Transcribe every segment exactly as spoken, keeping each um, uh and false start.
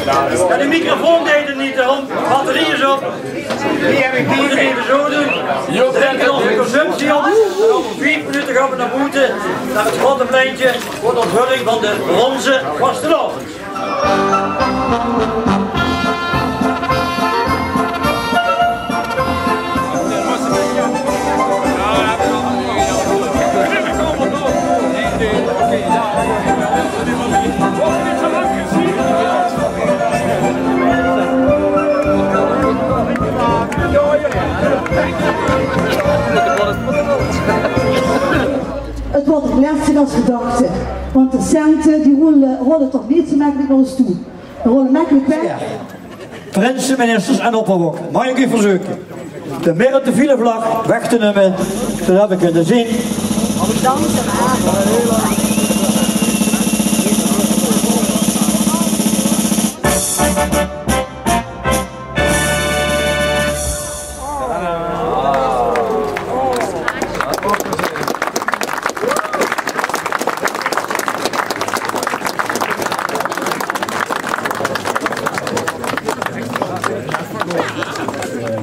Ja, de microfoon deeg 't neet, de batterie is op. Mót 't eve zo doon. Drinke ózze consumptie op. En euver vief minute gaon v'r nao boete, nao 't grote pleintje, veur de onthulling van de bronze vastelaovend. 't Weurt nog lezer es gedachte, want de cente die rolle, rolle toch neet zo mekkelik nao ós toe. Die rolle mekkelik weg. Ja. Prinse, ministers en opperwok, maag ich uch verzeuke de Mereltefielenvlag weg te numme, zodat v'r kinne zeen. 't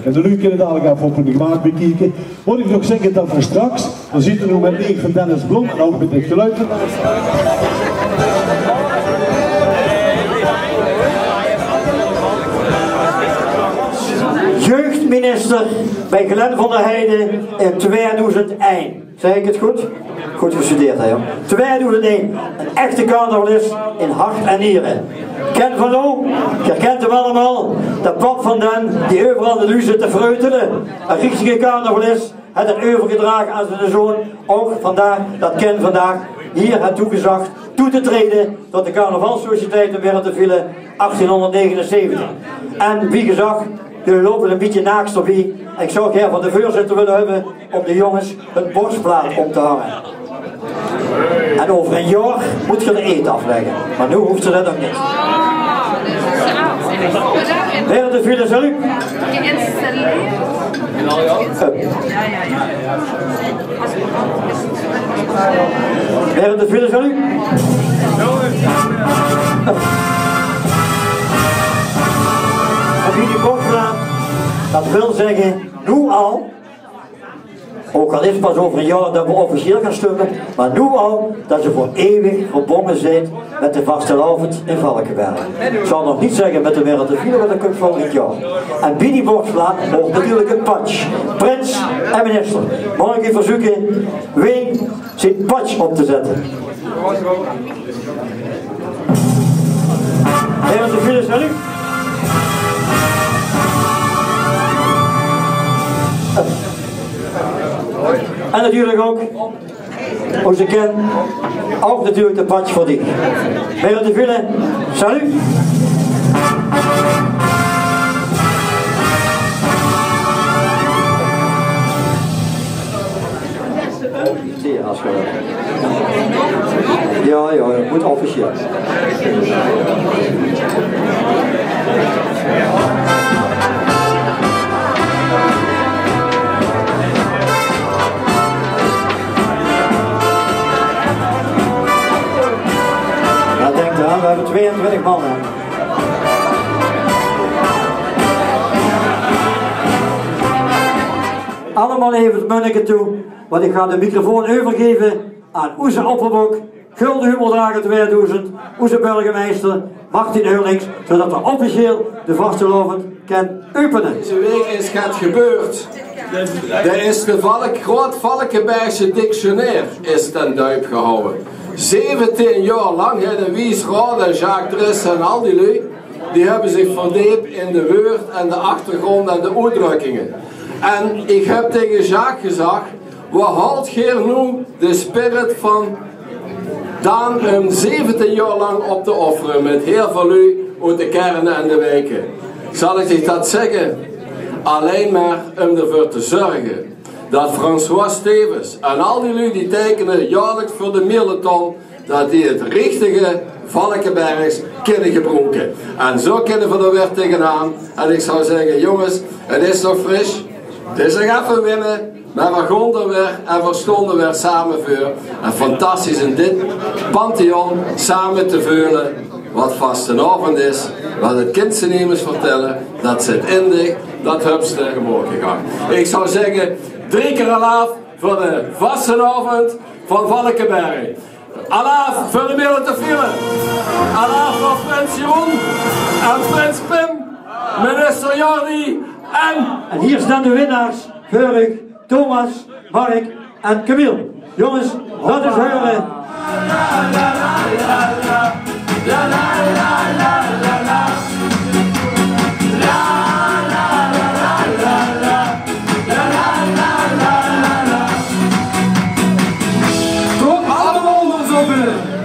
En de luuj kinne dalik effe op hun gemaak bekieke. Mót ich nog zègke dat v'r straks, v'r zitte noe mit Leeg van Dennis Blom en ouch mit dit geluid. Jeugdminister bij Glenn van der Heijden in tweedoezend ein. Zèk ich 't good? Good gestudeerd, hè, jóng. Tweedoezend ein, 'n echte carnavalis in hart en niere. Ken van Loo, geer kent 'm allemaol. De pap van Daan, dae euveral de luuj zit te vreutele. 'n Richtige carnavalis, haet 't euvergedrage aan ziene zoon. Ouch vandaag, dat Ken vandaag hie haet toegezag toe te traeje tot de carnavalssociëteit in Mereltefiele achtienhónderdnegenenzeventig. En wie gezag, geer löp 'n bietje naaks d'rbie. Ich zou gaer van de veurzitter wille höbbe óm de jónges hun borsjplaat óm te hange. En euver ein jaor mót geer de eed aaflègke. Mer noe hoof geer dat nog neet. Mereltefiele, salut. Mereltefiele, salut. En wie die borsjplaat, dat wil zègke, noe al, ouch al is 't pas euver ein jaor dat v'r officieel gaon stumme, mer noe al dat geer veur eeuwig verbónge zeet mit de vastelaovend in Valkeberg. Ich zal nog neet zègke mit de Mereltefiele, want dat kump volgend jaor. En bie die borsjplaat huurt natuurlik 't patsj. Prins en minister, maag ich uch verzeuke, wee zeen patsj op te zètte? Mereltefiele, salut. En natuurlik ouch ózze Ken, ouch natuurlik de patsj veur dich. Mereltefiele, salut. Zeer afschuwelijk. Ja, ja, het moet officieel. Ja, denk eraan, we hebben tweeëntwintig man, hè. Allemaol eve 't munneke toe, want ich gaon de microfoon euvergeve aan ózze opperbok, Gulden Humeldrager tweedoezend, ózze burgemeister Martin Eurlings, zodat 'r officieel de vastelaovend kan äöpene. Deze week is 't gebeurd. D'r is de Valk-, Groot Valkebergse Dictionair is ten duip gehouwe. Zeventien jaor lang höbbe Wies Raod en Jacques Dries en al die luuj, die höbbe zich verdeep in de wäörd en de achtergrónd en de oetdrökkinge. En ich höb taenge Jacques gezag: "Wo haolt geer noe de spirit vandaan óm zeventien jaor lang op te offere mit hiel väöl luuj oet de kerne en de wieke?" Zal ich dich dat zègke? Allein mer óm d'rveur te zörge dat François Stevens en al die luuj die teikene jaorliks veur de Mierleton, dat die 't richtige Valkebergs kinne gebroeke. En zo kinne v'r d'r weer taengenaan. En ich zou zègke, jónges, 't is nog fris. 't Is nog effe winne, mer v'r gaon d'r weer en v'r staon d'r weer same veur. En fantastisch in dit Pantheon same te veule. Wat vastenaovend is, dat kins se nemes vertèlle, dat zit in dich, dat höbs se te geboorte gehange. Ich zou zègke, drie kier alaaf veur de vastenaovend van Valkeberg. Alaaf veur de Middeltofile. Alaaf veur prins Jeroen en prins Pim, minister Jordi en... En hier staan de winnaars, Veurig, Thomas, Mark en Camille. Jonges, laot ins heure.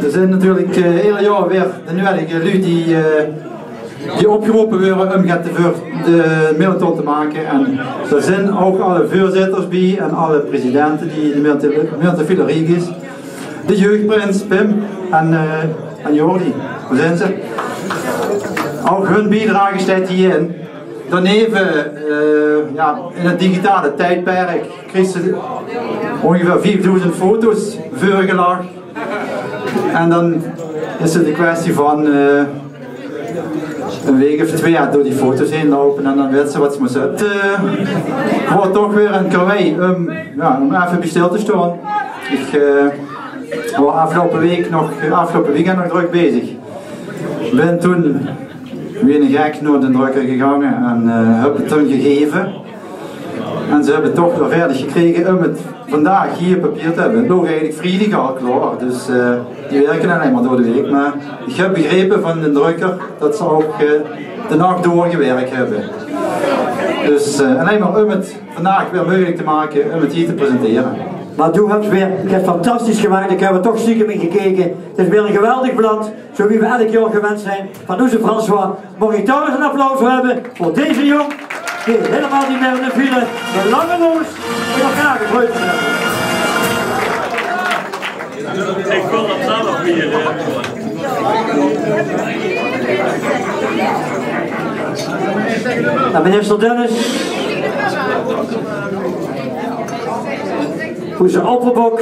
D'r zeen natuurlik, eh, eder jaor weer de nuuedige luuj die, eh, die opgerope weure um get veur de Middeltof te make. En d'r zeen ouch alle veurzitters bie en alle presidente die de Middeltof-, Middeltofiele riek is. De jeugdprins Pim en, eh, en Jordi, dao zeen ze. Ouch hun biedrage steit hie-in. Daoneve, eh, jao, in 't digitale tiedperk kriegs se óngeveer viefdoezend foto's veurgelag. En dan is 't 'n kwestie van, eh, 'n waek of twieë door die foto's heen loupe en dan weits se wat se mós höbbe. 't Eh, waor toch weer 'n karwei um, jao, um effe bie stil te staon. Ich, eh, waor aafgeloupe waek nog, aafgeloupe weekend nog drök bezig. Bin toen wie 'ne gek nao d'n drökker gegange en, eh, höb 't hun gegeve. En ze höbbe 't toch weer veerdig gekrege um 't vandaag hie op papier te höbbe. 't Loog eigelik vriedig al klaor, dus, eh, die wirke allein mer door de waek. Mer ich höb begrepe van d'n drökker dat ze ouch, eh, de nach doorgewirk höbbe. Dus, eh, allein mer um 't vandaag weer meugelik te make um 't hie te presentere. Mer doe höbs weer get fantastisch gemaak. Ich höb d'r toch stiekem in gekeke. 't Is weer e geweldig blad, zo wie we elk jaor gewend zeen van oze François. Maag ich toch ins 'n applaus veur höbbe veur deze jóng, die hielemaol neet mie in de file, de lange loos, in elkaar gegroeid is. Ich wil dat zelf weer, hè. En minister Dennis, oze opperbok.